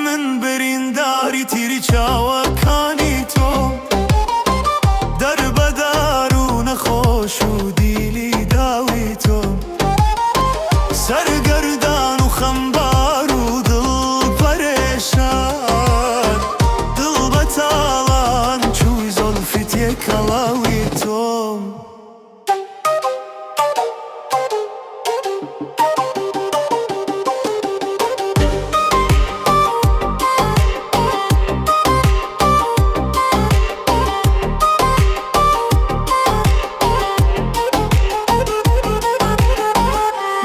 من برینداری تیری چاوەکانی تۆم، دەربەدار و نەخۆش و دیلی داوی تۆم، سەرگەردان و خەمبار و دڵ پەرێشان، دڵ بە تاڵان چووی زوڵفی تێکەڵاوی تۆم.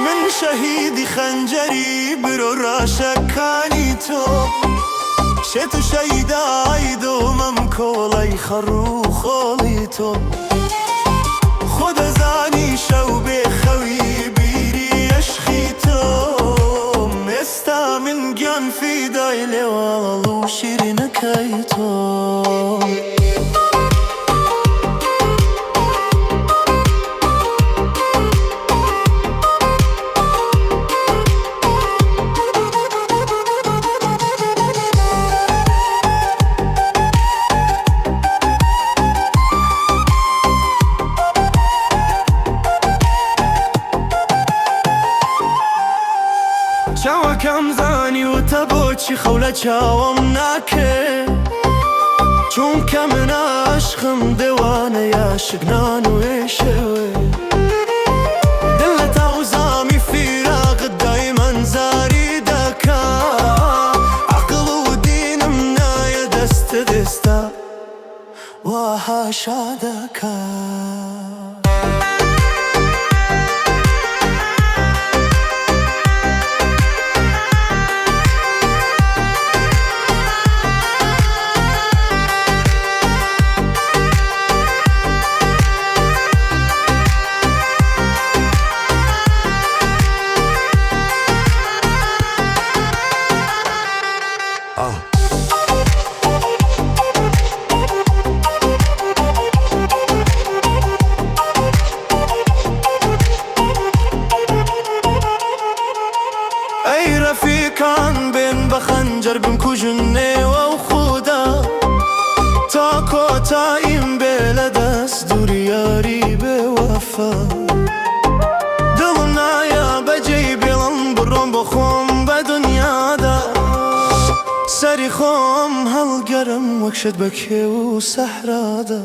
من شەهیدی خەنجەری برۆ ڕەشەکانی تۆم، شێت و شەیدای دڵمم کۆڵەی خەڕ و خۆڵی تۆم، خۆ دەزانی شەو بێ خەوی بیری ئەشقی تۆم، ئێستا من گیان فیدای لێواڵ و شیرینەکەی تۆم. چاوەکەم زانیوتە بۆچی خەو لە چاوم ناکێ، چونکە من عاشقم دێوانە یاشق نان و ئێشەوێ، دل لە تاوزامی فیراقت دایمەن زاری دەکا، عەقڵ و دینم نایە دەستت ئێستا وا حاشا دەکا. ئەی ڕەفیقان بێن بە خەنجەر بمکوژن ئێوە و خودا، تا کۆتاییم بێ لە دەست دووری یاری بێ وەفا. دڵم نایە بەجێی بێڵم بڕۆم بۆ خۆم بە دنیادا، سەری خۆم هەڵگەرم وەک شت بە کێو و سەحرادا.